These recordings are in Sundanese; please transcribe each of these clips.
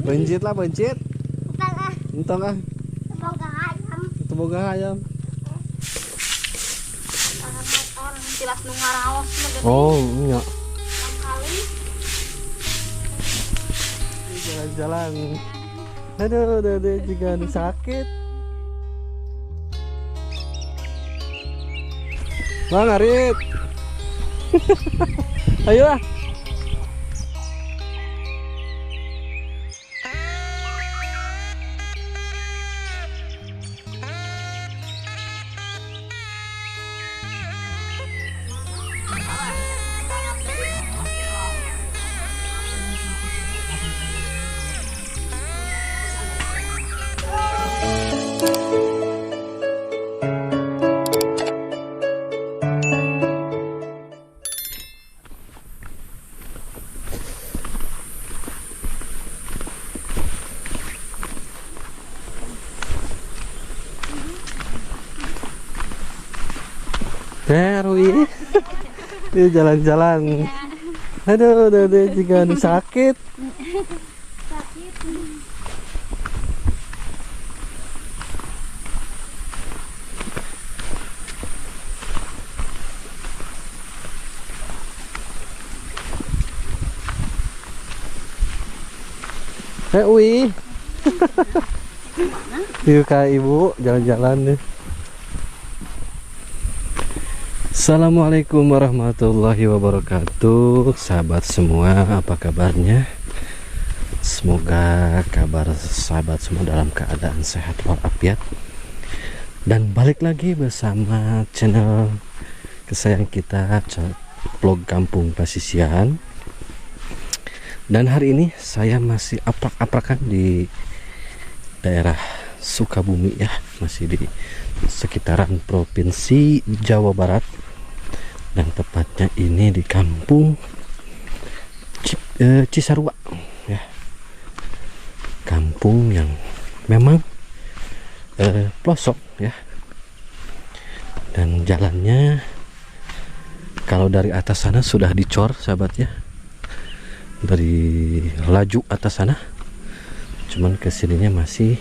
Bencit lah, bencit. Entong ah. Entong ah. Boga hayam. Itu boga hayam. Orang tilas nu ngaraos mah geuning. Oh, iya. Kali. Jalan-jalan. Aduh, dede juga anu sakit. Bang Arit. Ayo ah. Rui. Dia jalan-jalan. Aduh, dede juga anu sakit. Sakit. Ui. Yuk kak ibu jalan-jalan nih. Assalamualaikum warahmatullahi wabarakatuh. Sahabat semua, apa kabarnya? Semoga kabar sahabat semua dalam keadaan sehat walafiat. Dan balik lagi bersama channel kesayang kita, vlog Kampung Pasisian. Dan hari ini saya masih aprak-aprakan di daerah Sukabumi ya, masih di sekitaran Provinsi Jawa Barat, dan tepatnya ini di kampung Cisarua ya, kampung yang memang pelosok ya, dan jalannya kalau dari atas sana sudah dicor sahabat ya, dari laju atas sana, cuman kesininya masih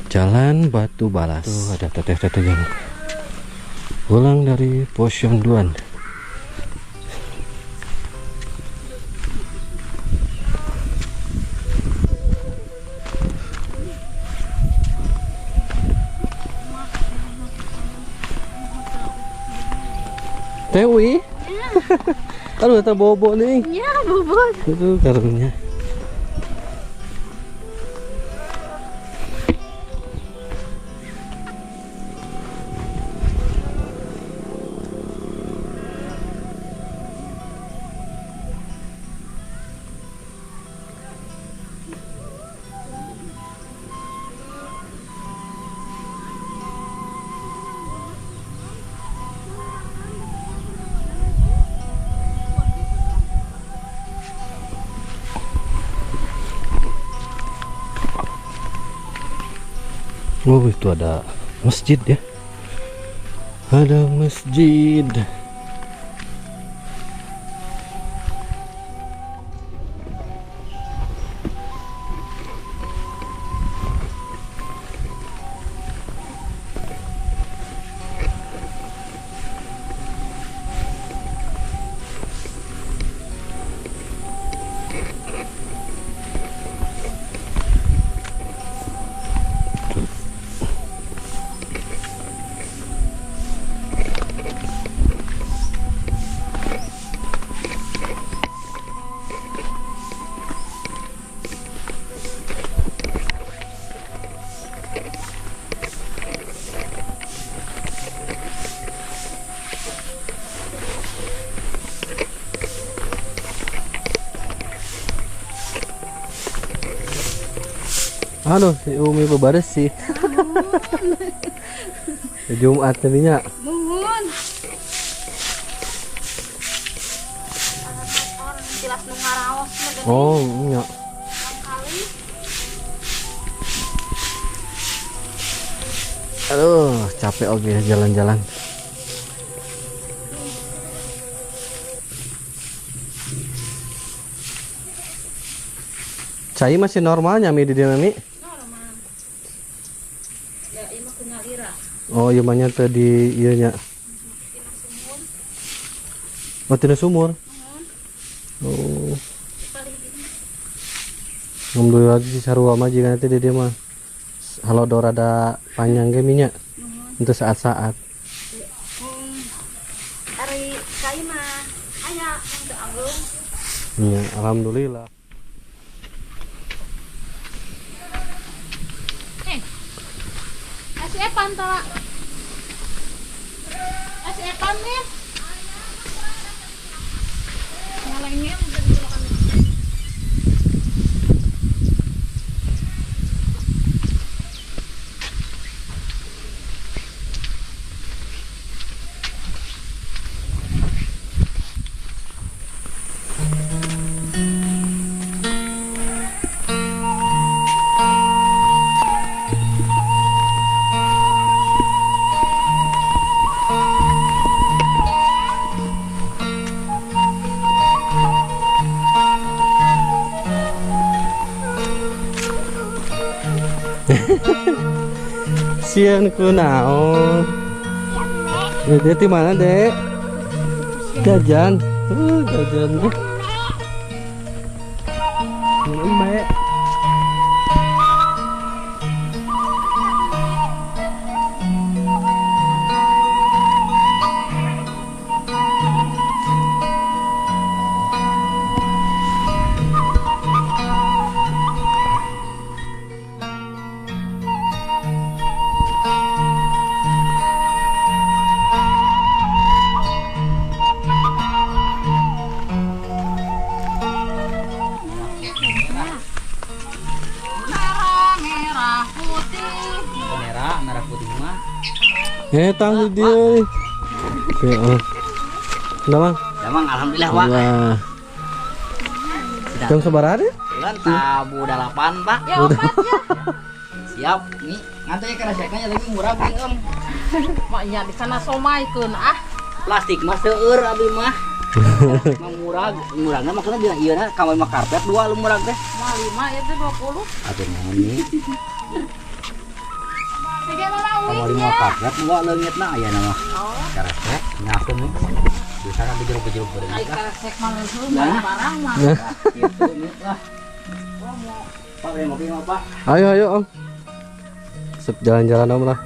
jalan batu balas. Tuh ada teteh-teteh yang pulang dari posyanduan. Tewi, aduh, ada bobo nih. Iya, bobo. Itu karungnya. Oh, itu ada masjid ya. Ada masjid. Aduh, si Umi bebaris sih. Jumat tabinya. Muhun. Orang tilas nu ngaraos mah geuning. Oh, iya. Kali. Aduh, capek oke jalan-jalan. Cai masih normalnya Mi di dieu Mi? Normal. Ya ieu mah kunyalira. Oh, ieu mah nya teu di ieu nya. Tina sumur. Oh, tina sumur. Oh. Paling ini. Alhamdulillah sih sarua mah jiga nanti di dieu mah. Halodo rada panjang ge minyak. Untuk saat-saat. Ari kai mah aya teu anggeung. Iya, alhamdulillah. Si Epan tara. Si Epan nih. Ngalengnya mungkin makan. Sieun kunaon? Dede di mana, Dek? Jajan. Jajan. Mek. Merah putih. Merah, merah putih mah. Tang di dieu. Oke, oh. Damang. Damang alhamdulillah, Pak. Wah. Jam sabaraha deh? Bulan tabu 8, Pak. Ya opat ya. Siap, nih. Ngantuy kana seknya lagi murah beuh, Om. Maknya di sana somaikeun ah. Plastik mah seueur abi mah. Mah murah, murahna maksudna dina ieu na kamari mah karpet 2 lu murah teh. Mah 5 ya teh 20. Atuh naon nih? Kamari mah karpet 2 leungitna aya na mah. Oh. Karesek nyakeun nih. Bisa kan dijeruk-jeruk beureum. Ai karesek mah leuseum barang mah. Gitu nih lah. Pak, pengen ngopi mah, Pak. Ayo ayo, Om. Sep jalan-jalan Om lah.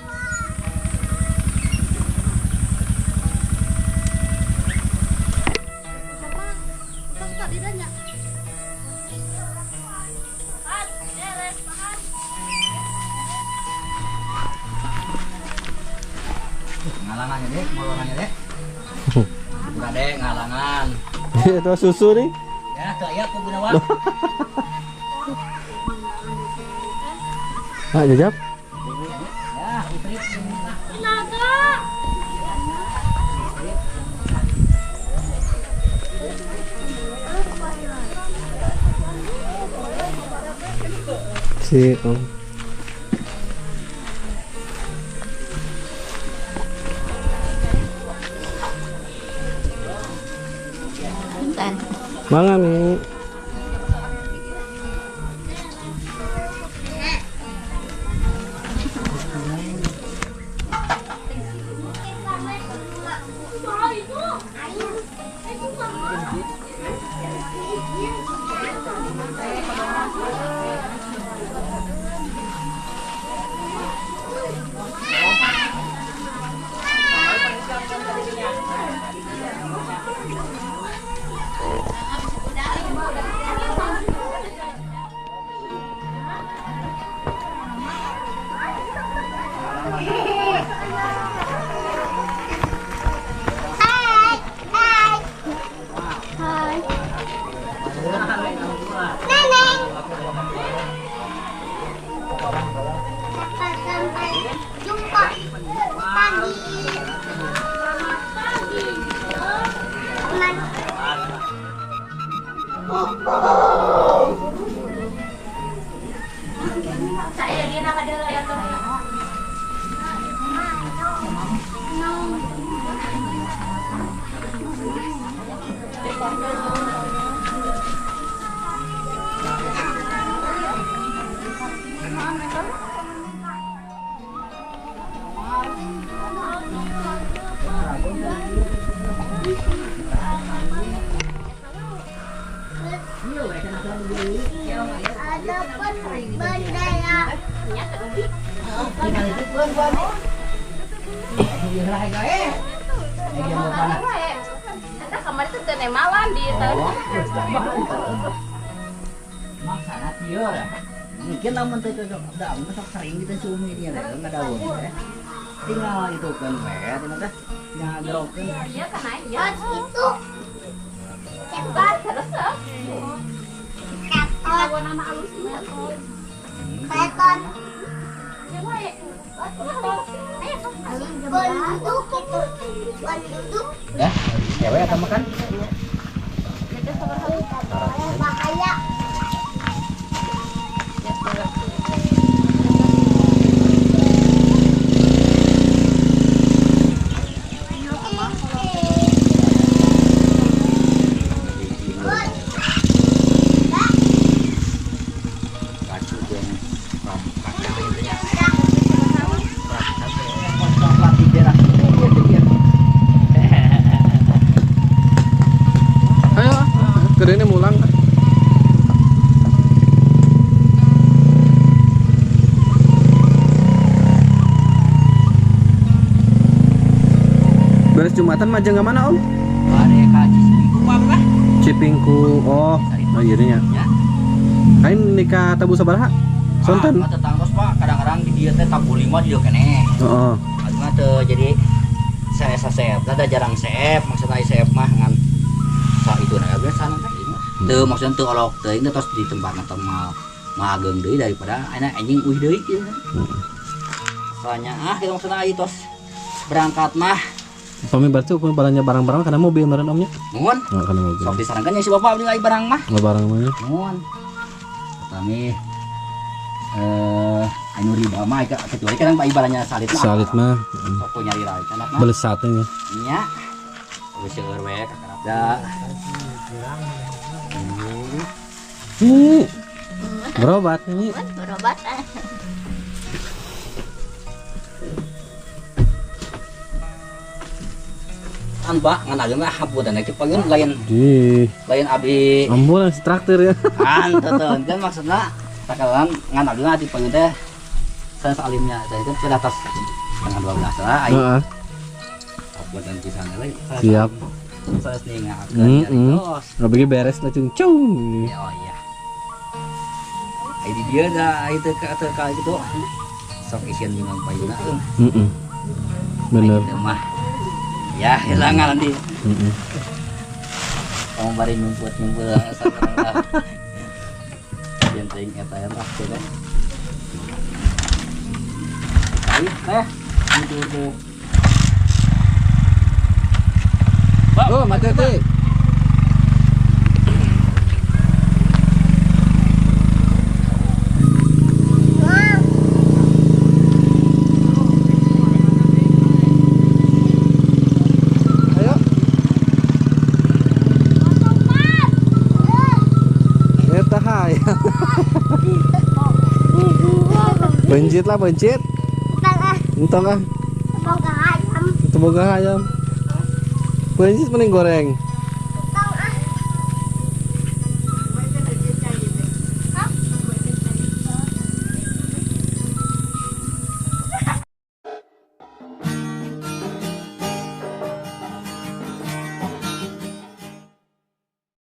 Ngalangannya deh, molongannya deh. Udah deh, ngalangan. Itu susu nih. Ya, tuh ya, aku guna wak. Ah, jajap. Ya, putri. Naga. Si, Om. Mangga Mi. Ada pun bendera. Eta kamari teh teu nemalan di eta. Maksana kieu lah. Mungkin lamun teh cocok da abdi sok sering gitu si Umi nya teh ngadaun teh. Tinggal itu kan we tinggal teh ngagerokeun. Iya kan aya. Itu Cepat resep. ketot, Nama alus ieu. ketot. Penduduk itu, penduduk Ya, cewek atau makan? bahaya. Kacu jeung Ayo, kedene mulang. Beres Jumatan majeng ke mana, Om? Bare ka Cipingku apa? Cipingku. Oh, oh iya nya. Ya. Aing nikah tabu sabaraha? Sonten. Ah, tetangga Pak, kadang-kadang di dieu teh tabu 5 di dieu keneh. Heeh. Abi mah teu jadi saya sasep, ada jarang sep, maksudna ai sep mah ngan sa itu na abi sana teh ieu mah. Teu maksudna teu olok teuing teh tos di tempat teh mah mah ageng deui daripada ayeuna anjing uih deui kieu. Soalnya ah kieu maksudna ai tos berangkat mah Upami berarti upami barangnya barang-barang karena mobil meureun Om nya. nuhun. Oh, karena mobil. Sok disarankan ya si bapak abdi ai barang mah. Nggak barang mah nya. Nuhun. Kami anu riba mah kecuali kadang pak ibaratnya salit mah. Salit mah Sok nyari rai canak mah. belesatnya nya. Nya. Geus seueur we kakarap da. Ih, berobat nih. Berobat. An pak ngan ageung mah hapunten teh panggil lain Di lain abdi ambulans traktir ya. an teu kan maksudna takalan ngan ageung ati panggil teh saya salimnya saya kan sudah atas setengah 12 lah ai Heeh. hapunten pisan we. Siap. Saya ningakeun Mm-mm. nyarios. Nggak beres lah cung cung. Ya, oh iya. Ai di dieu da itu ka teu ka gitu. Sok isieun minum payuna euy. Heeh. Bener. Ai, mah. Ya, hilangan nanti. Heeh. Kamu bari nyumput-nyumput sakarang lah. Yang teuing eta ya lah teh. Ai teh itu tuh. Oh, mati teh. Ayo. Eta hayang. Bencit lah, bencit. Bukan ah, Entong ah, boga ayam. itu boga ayam. Bencit mending goreng.